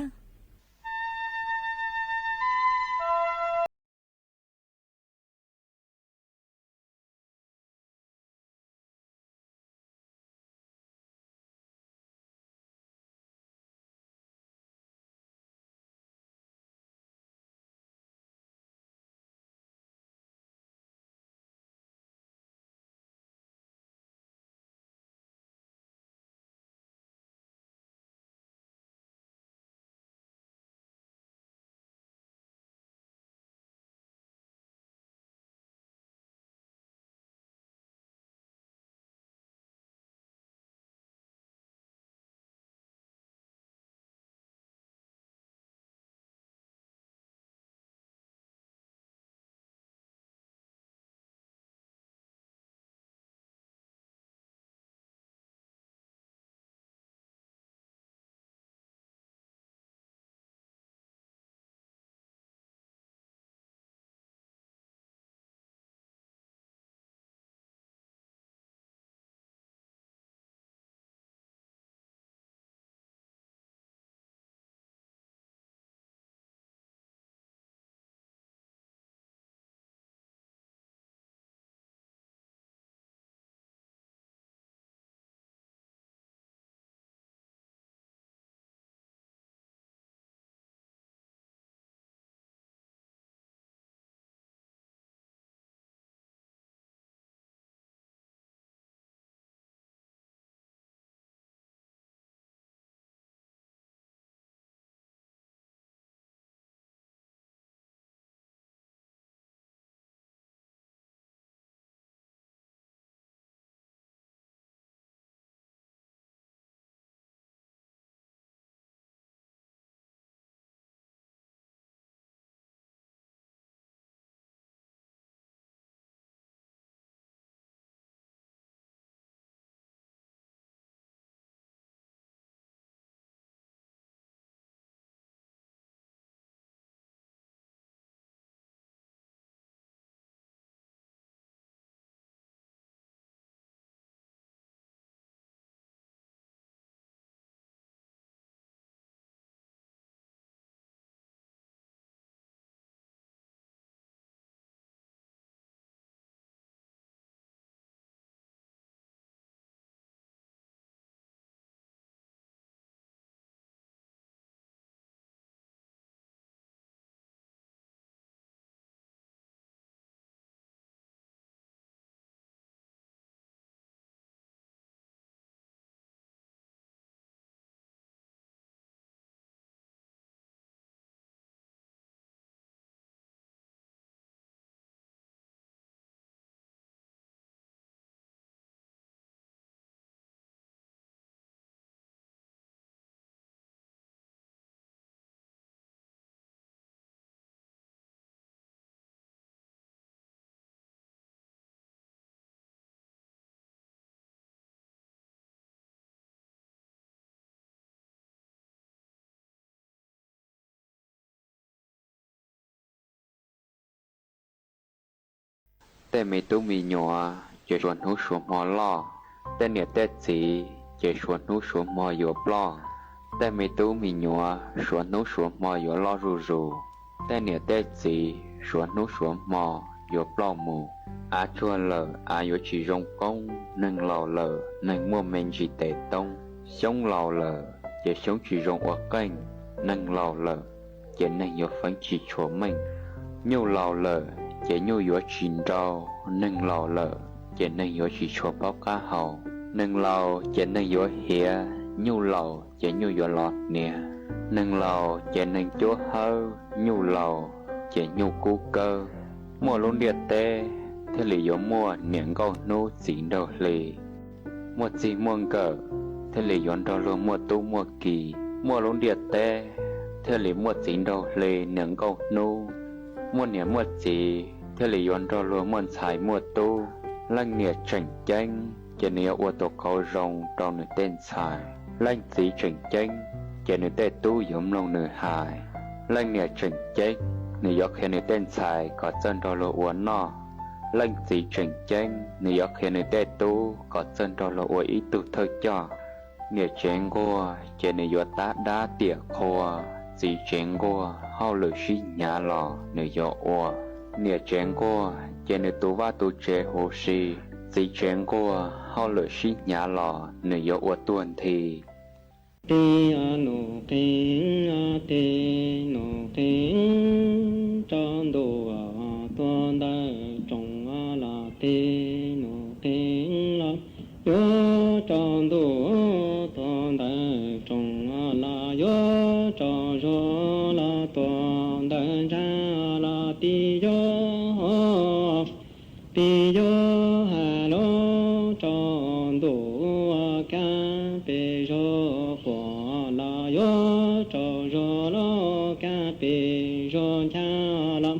Tej me tub me nyuam ces suav hnub suav hmo loj, tej niam tej txiv ces suav hnub suav hmo yuav ploj. Tej me tub me nyuam suav hnub suav hmo yuav loj zuj zus, tej niam tej txiv suav hnub suav hmo yuav ploj mus. Av tsuag lawm av yuav tsis zoo koob, neeg laus lawm neeg muaj me ntsis tes toob. Xyoob laus lawm ces xyoob tsis zoo ua qeej, neeg laus lawm ces neeg yuav feeb tsis tshua meej. Nyuj laus lawm ces nyuj yuav tsis nrau, neeg laus lawm ces neeg yuav tsis tshua paub qab hau. Neeg laus ces neeg yuav hiav, nyuj laus ces nyuj yuav los hniav. Neeg laus ces neeg cuab hawb, nyuj laus ces nyuj kub kawb. Muaj lub ntiaj teb thiaj li yuav muaj niam nkauj hnub txiv nraug hli. Muaj txij muaj nkawm thiaj li yuav nrog luag muaj tub muaj ki. Muaj lub ntiaj teb thiaj li muaj txiv nraug hli niam nkauj hnub. Muaj niam muaj txiv thiaj li yuav nrog luag muaj ntxhais muaj tub. Leej niam tseem ceeb ces nws yuav ua tus qauv zoo rau nws tej ntxhais. Leej txiv tseem ceeb ces nws tej tub yuav mloog nws hais. Leej niam tseem ceeb, nws yuav qhia nws tej ntxhais kom txawj nrog luag ua noj. Leej txiv tseem ceeb, nws yuav qhia nws tej tub kom txawj nrog luag ua ib tug thawj coj. Niam tsev nquag ces nws yuav tab dab tiam qhua. Txiv tsev nquag, hauj lwm sib hnyav los nws yuav ua. Niam tsev nquag ces nws tu vaj tu tsev huv si. Txiv tsev nquag, hauj lwm sib hnyav los nws yuav ua tuag nthi. Tij nus qi, tij nus qi, tso ntuj tuag ntawm rooj los tij nus qi los yuav tso ntuj tuag ntawm rooj los yuav tso zog los tuag ntawm ntshav los tij yuav, tij yuav hais los tso ntuj kab pes zog quas los yuav tso zog los kab pes zog nchav los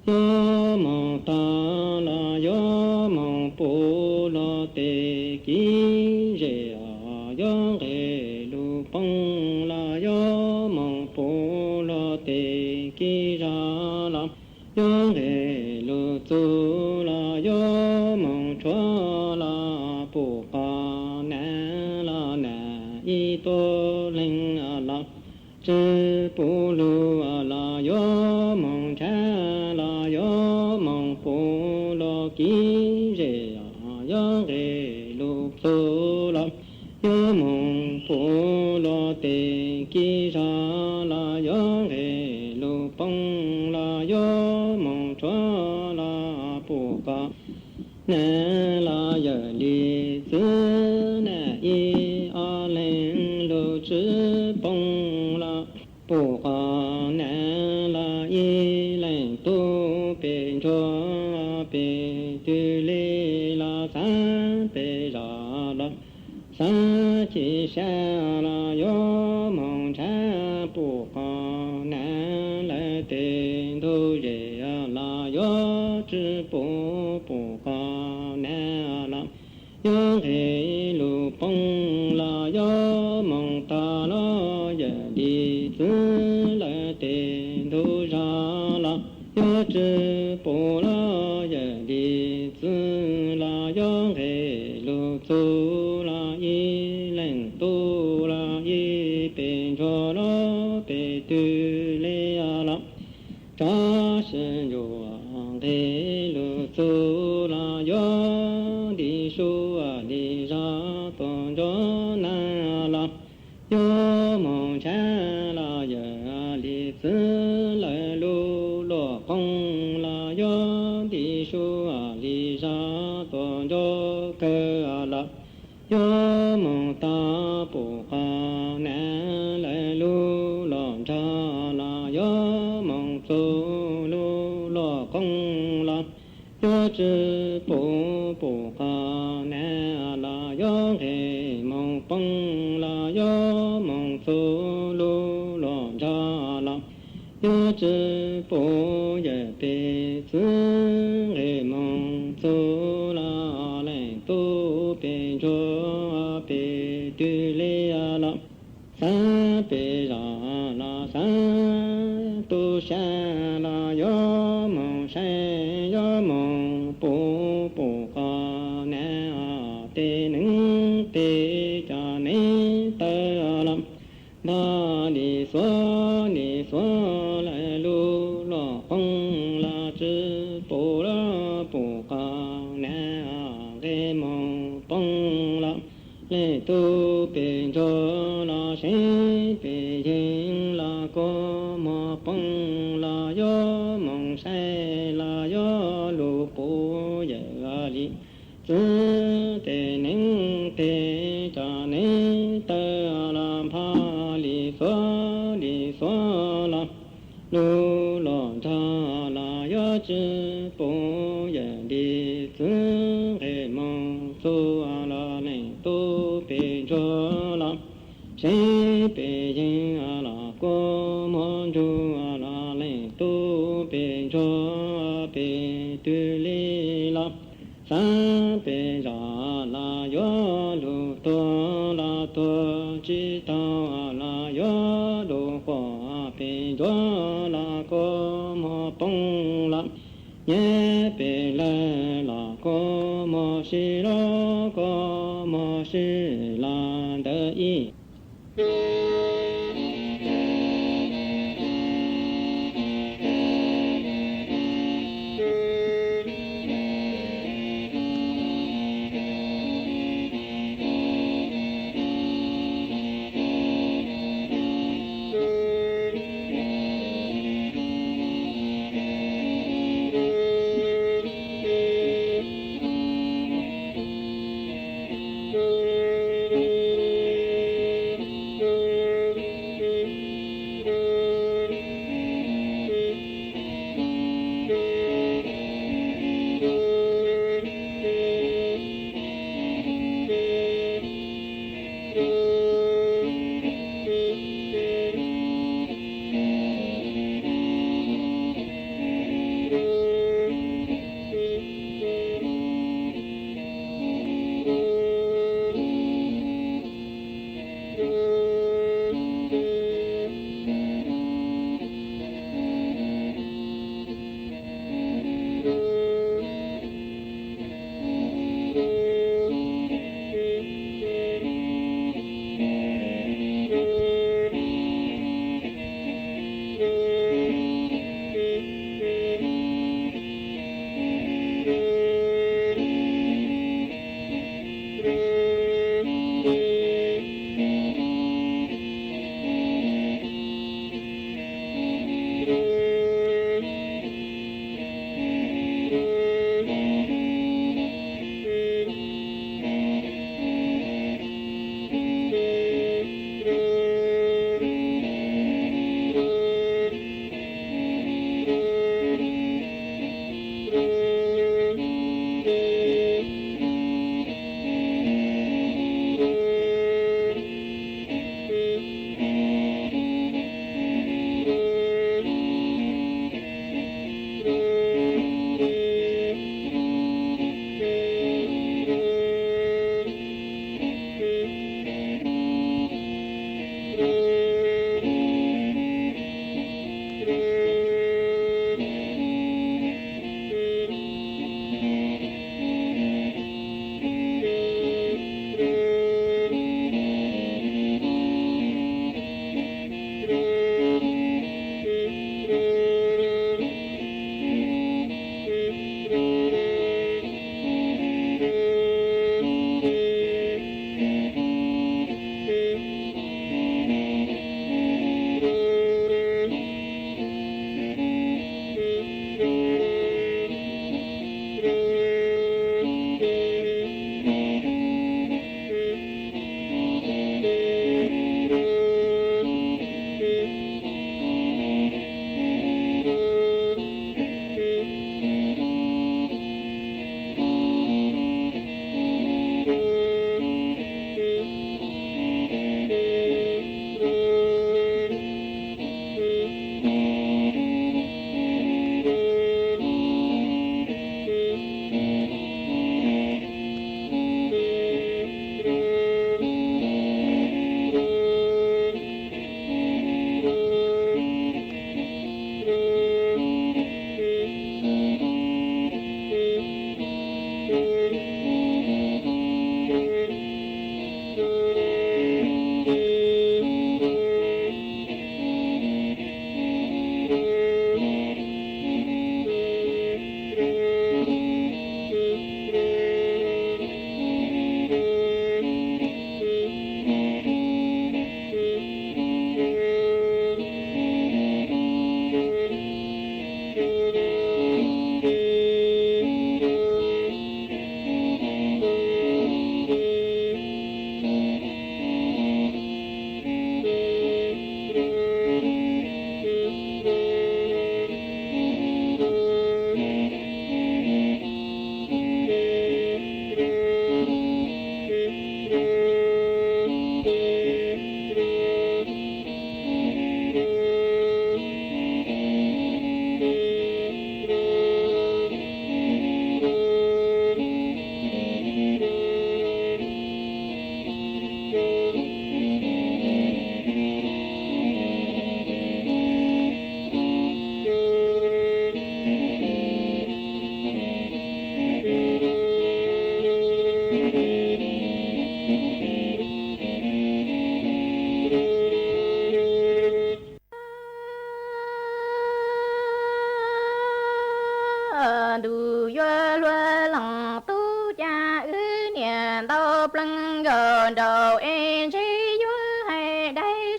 yuav moog tag los yuav moog puv los tes kiv zem yuav nqes lug poob los yuav moog puv los tes kiv zag los yuav nqes lug txug los yuav moog tshuav los pum qos nav los nav ib tuab leeg los tsi pum lug los yuav moog ntshav los yuav moog puv los kiv zem yuav nqes lug txug los yuav moog puv los tes kiv zag los yuav nqes lug poob los yuav moog tshuav los pum qos nav los yawm li txwv nav ib ob leeg lug tsi poob los pum qos nav los ib leeg tub pes ntsuag pes twg li los xaav pes zog los xaav ci sab los yuav moog ntshav pum qos nav lawv tes ntug zem los yuav tsi pum pum qos nav los yuav nqes lug poob los yuav moog tag los yawm li txwv lawv tes ntug zag los yuav tsi pum los yawm li txwv los yuav nqes lug txug los ib leeg tub los ib pes ntsuag los pes twg li los tso sib ntsuag nqes lug txug los yuav nti sub li zag tuaj ntsug nag los yuav moog ntshav los yawm li txwv lawv lub luam qooj los yuav nti sub li zag tuaj ntsug kawg los yuav moog tag pum qos nav lawv lub luam ntsag los yuav moog txug lub luam qooj los yuav tsi pum pum qos nav los yuav nqes moog poob los yuav moog txug lub luam ntsag los yuav tsi pum yawm pes txwv nqes moog txug los leej tub pes ntsuag pes twg li los xaav pes zog los xaav tu sab los yuav moog saib yuav moog pum pum qos nav tej neeg tej cov neeg tawv los npog li xuav li xuav lawv lub luam qooj los tsi pum los pum qos nav nqes moog poob los leej tub pes ntsuag los saib pes yeeg los kua muag poob los yuav moog saib los yuav lug pum yawm li txwv tej neeg Phaj lis xuav lis xuav los, lug los nrag los yuav tsi pum, yawm lis txwv nqes moog txug los leej tub pes ntsuag los, sev pes yeeg los kua muag ntsug los leej tub pes ntsuag, pes twg li los xaav pes zog los yuav lug tuag los tuag tsi taug los yuav lug quaj, pes ntsuag los kua muag poob los nyab pes lawg los kua muag sib lug kua muag sib los ntawd ib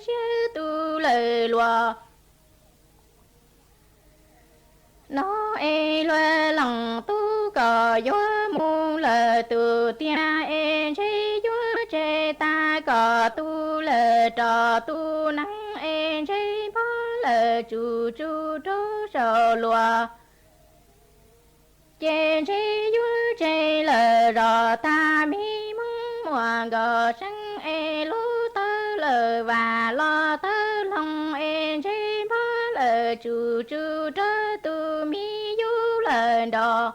siab tu lawm luag. No es luag leej tub kom yuav mus lawm tus tiag es ntshe yuav tseg tag kom tu lawm rov tus neeb es ntshe npog lawm tsuj tsuj rau saum luag. Ces ntshe yuav tseg lawm zos tag mi Hmoob muam nkauj seeb es lub tawb lawm vam los tawb hloov es ntshe npog lawm tsuj tsuj rau tus mi yug lawm nrog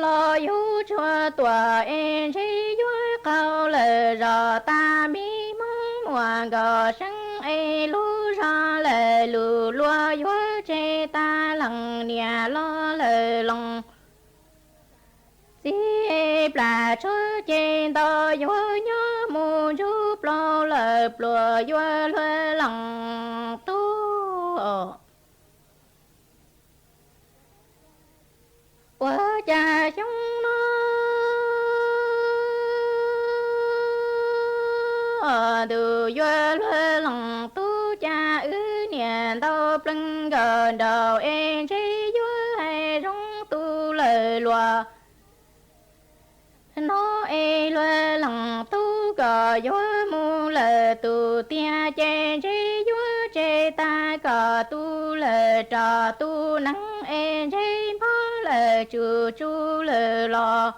los yug tsuag tuam es ntshe yuav qaug lawm zos tag mi Hmoob muam nkauj seeb es lub zog lawm lus luag yuav tseg tag leej niam los lawm loos txiv es plam tshuab ces nto yuav nyob mus ntsuj plaug lawm pluas yuav luag leej tub. Ua cas xyoo no ntuj yuav luag leej tub cas wb niam ntau plees nkawm nraug es ntshe yuav hais zoo tu lawm luag. No es luag leej tub kom yuav mus lawm tus tiag ces ntshe yuav tseg tag kom tu lawm rov tus neeb es ntshe npog lawm tsuj tsuj lawm los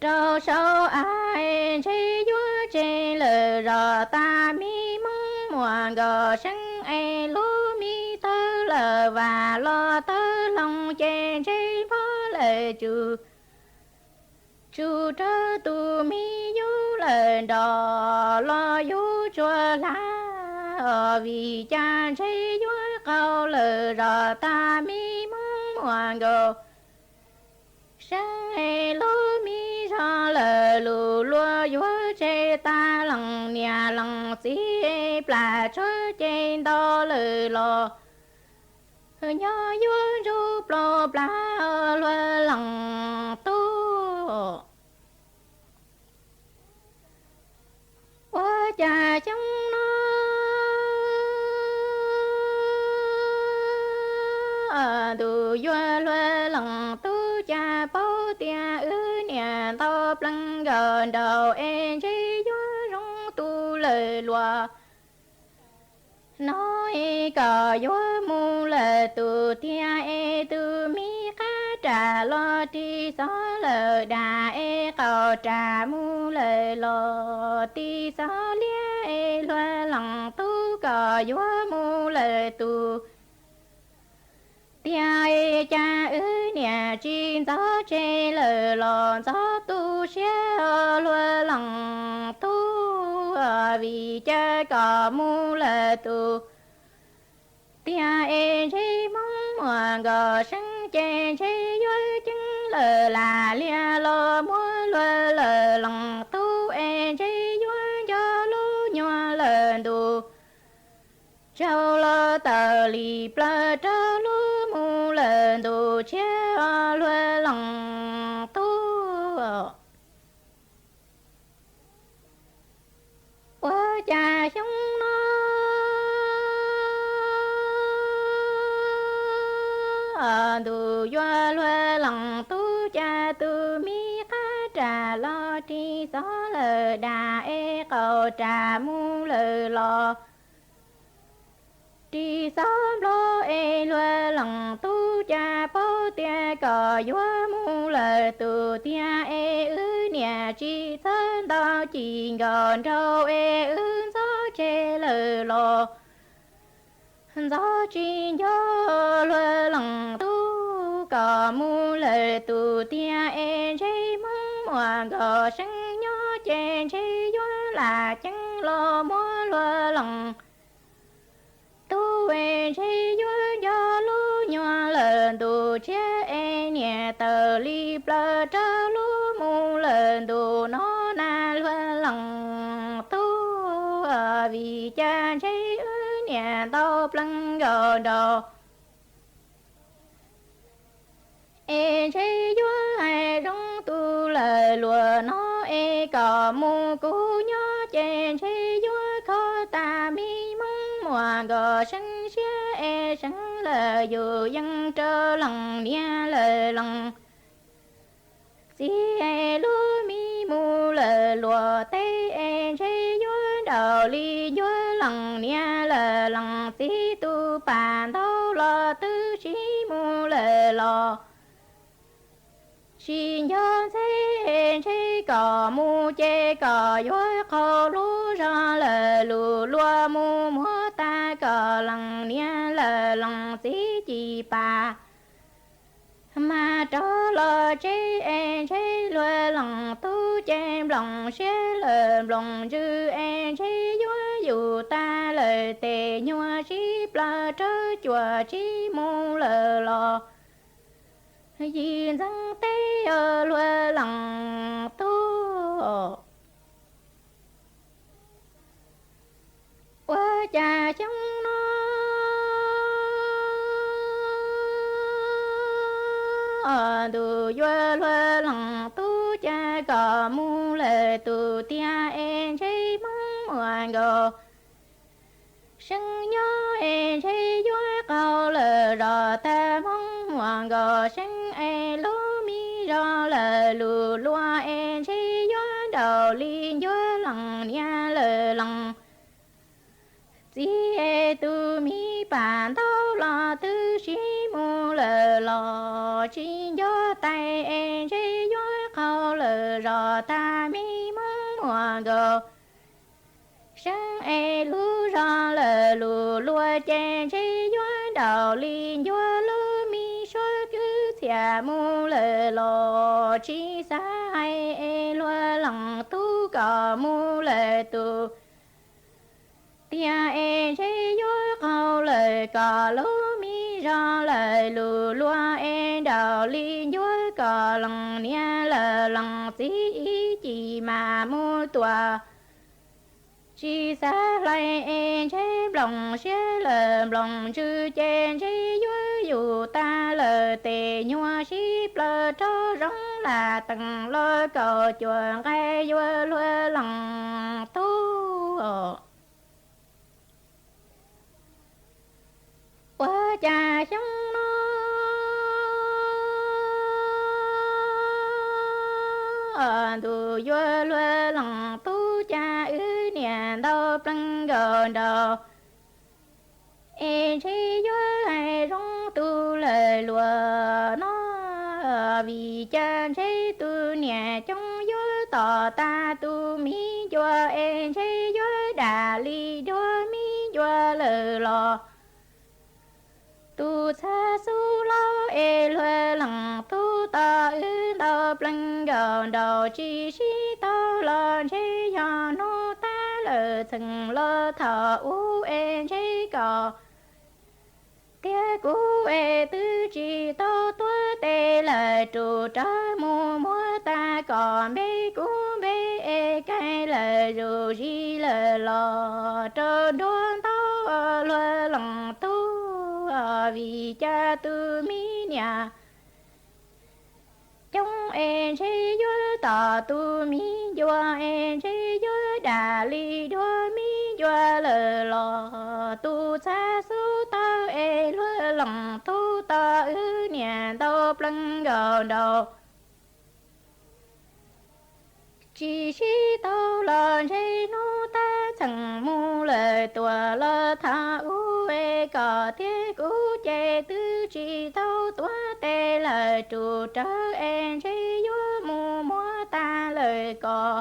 rau saum av es ntshe yuav tseg lawm zos tag mi Hmoob muam nkauj seeb es lub mi tawb lawm vam los tawb hloov ces ntshe npog lawm tsuj tsuj rau tus mi yug lawm nrog los yug tsuag hlab os vim cas ntshe yuav qaug lawm zos tag mi Hmoob muam nkauj seeb es lub mi zog lawm lus luag yuav tseg tag leej niam leej txiv es plam tshuab ces nto lawm los nyob yuav ntsuj plaug plag luag leej tub. Ua cas xyoo no ntuj yuav luag leej tub cas paub tias wb niam ntau plees nkawm nraug es ntshe yuav zoo tu lawm luag. No es kom yuav mus lawm tus tiag es tus mi qab ram los ris xov lawm dag es qaum ram mus lawm los ris xov liab es luag leej tub kom yuav mus lawm tus tiag es cas wb niam tsis ntxov tseg lawm los ntxov tu siab luag leej tub vim cas kom mus lawm tus tiag es ntshe Hmoob muam nkauj seeb ces ntshe yuav ceeb lawm lam liag los muab luag lawm leej tub es ntshe yuav nco lub nyuag lawm ntu tsaug los tawm li plaws rau lub mus lawm ntu tshiab luag leej tub. Ua cas xyoo no ntuj yuav luag leej tub cas tus mi qab ram los ris xov lawm dag es qaum ram mus lawm los ris xov nplog es luag leej tub cas paub tias kom yuav mus lawm tus tiag es wb niam tsis txawj ntau cim nkaus nraug es wb ntxov tseg lawm los ntxov tsis nco luag leej tub kom mus lawm tus tiag es ntshe Hmoob muam nkauj seeb nyob ces ntshe yuav lam ceeb los muab luag leej tub es ntshe yuav nco lub nyuag lawm ntu tshiab es niam tawm li plaws rau lub mus lawm ntu no na luag leej tub vim cas ntshe wb niam ntau plees nkauj nraug es ntshe yuav hais zoo tu lawm luag no es kom mus kuv nyob ces muag nkaus seeb siab es seeb lawm yus yeej rau lees niam lawm lees txiv es lub me mus lawm luag teb es ntshe yuav nraus li ncuab lees niam lawm lees txiv tus pas ntau los twb tsis mus lawm los tsis nco ntxeb es ntshe kom mus ces kom yuav qaug lub zog lawm lus luag mus muab tag kom lees niam lawm lees txiv ci pas mas rov los tsev es ntshe luag lees tub ces nploos siab lawm nploos ntsws es ntshe yuav yus tag lawm tes nyuag sib plaws rau cuam tsis mus lawm los yim ntxeev teb luag lees tub. Ua cas xyoo no ntuj yuav luag lees tub cas kom mus lawm tus tiag es ntshe hmoob muag nkaus seeb nyob es ntshe yuav qaug lawm zos tag hmoob muag nkaus seeb es lub me zog lawm lus luag es ntshe yuav nraus li ncuab lees niam lawm lees txiv es tus me pas ntau los twb sib mus lawm los tsis nco tais es ntshe yuav qaug lawm zos tag me hmoob muag nkaus seeb es lub zog lawm lus luag ces ntshe yuav nraus li ncuab lub me suab kwv txhiaj mus lawm los tsis xav hais es luag lees tub kom mus lawm tus tiag es ntshe yuav qaug lawm kom lub me zog lawm lus luag es nraus li ncuab kom lees niam lawm lees txiv ib ci mas mus tuaj tsis xav hlais es ntshe nploos siab lawm nploos ntsws ces ntshe yuav yus tag lawm tes nyuag sib plaws rau zoov lam teem los kaum cuam nqaij yuav luag lees tub. Ua cas xyoo no ntuj yuav luag lees tub cas wb niam ntau plees nkaus nraus es ntshe yuav hais zoo tus lawm luag no vim cas ntshe tus niam coob yuav tom tag tus me ncua es ntshe yuav dam li duab me ncua lawm los tus txhab xub laub es luag lees tub tom wb ntau plees nkaus nraus tsis sib tau los ntshe yog hnub tag lawm txheem los thaum ub es ntshe kom tiag kuv es twb tsis tau tuav tes lawm rus rawv mus muab tag kom npe kuv npe es kaij lawm zus zis lawm los rau nruab ntau luag lees tub vim cas tus me niam coob es ntshe yuav tom tus me ncua es ntshe yuav dam li duab me ncua lawm los tus txhab xub tawb es luag lees tub tom wb niam ntau plees nkaus nraus tsis sib tau los ntshe hnub tag txheem mus lawm tuaj los thaum ub es kom tiag kuv ces twb tsis tau tuav tes lawm rus rawv es ntshe yuav mus muab tag lawm kom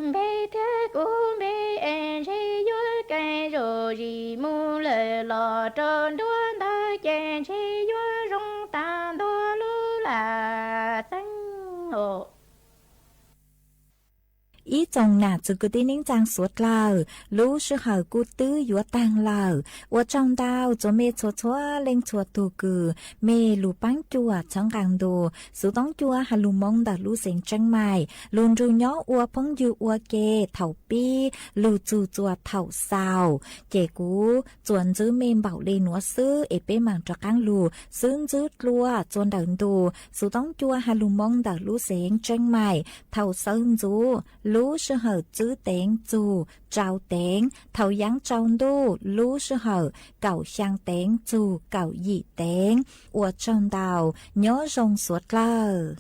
npe tiag kuv npe es ntshe yuav kaij zus zis mus lawm los rau nruab ntawd ces ntshe yuav zoo tag ntua lub lam xeeb os. Ib tsoom nam txiv kwv tij neej tsaa suav dlawg, lub sij hawm kuj twb yuav taag lawm. Ua tsaug ntau txug mej txhua txhua leej txhua tug kws mej lug paab cuam txhawb nqaa ntu Xuv Toob Cua has lug Moob ntawm lub xeev Tseeb Maim. Lug nrug nyob ua phooj ywg ua ke thaum pib lug txug txuas thaum xaus, ces kuv txuas ntxwv mej npaum le nuav xwb es peb maam rov qaab lug xwb ntxwv dlua txug ntawm ntu Xuv Toob Cua has lug Moob ntawm lub xeev Tseeb Maim thaum xawv ntxuv lub sij hawm tsib teev txug rau teev, thaum yaav tsaus ntuj lub sij hawm kaum xyaa teev txug kaum yim teev. Ua tsaug ntau, nyob zoo suav dlawg.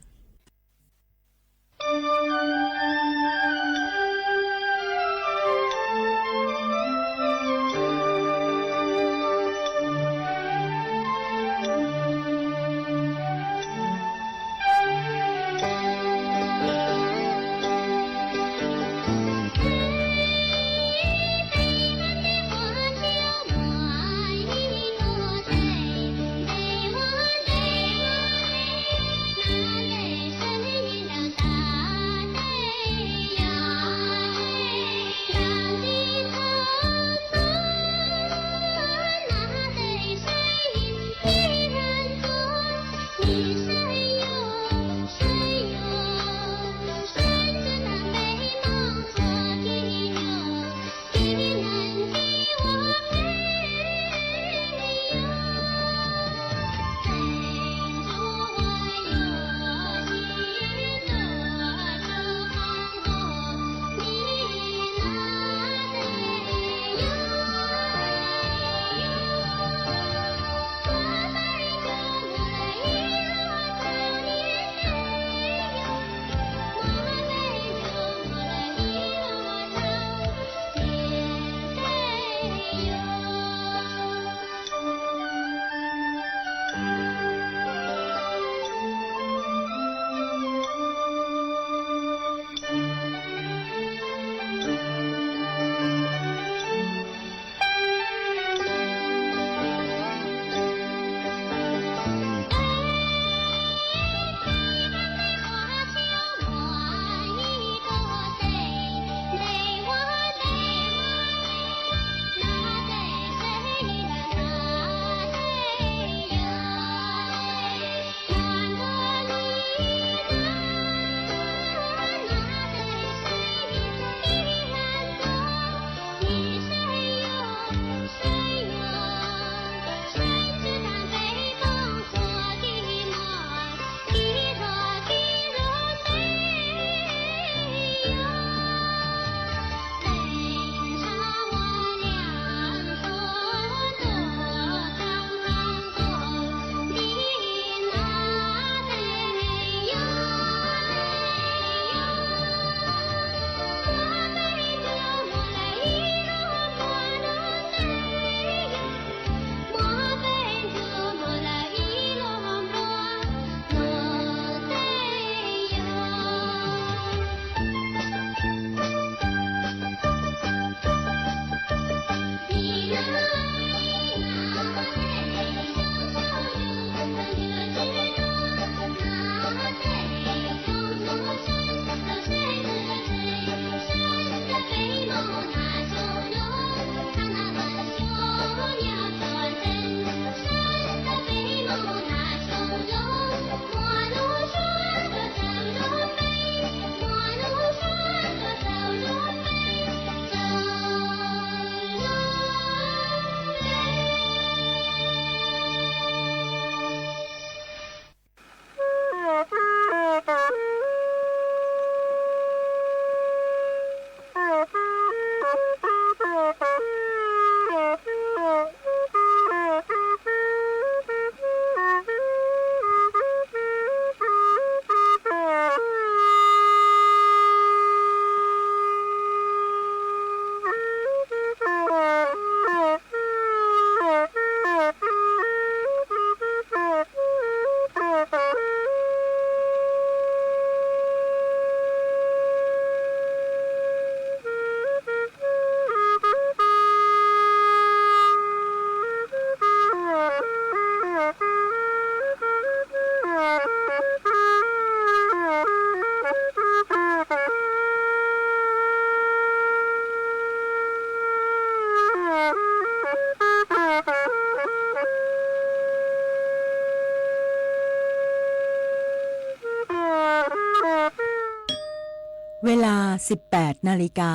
Ves las สิบแปดนาฬิกา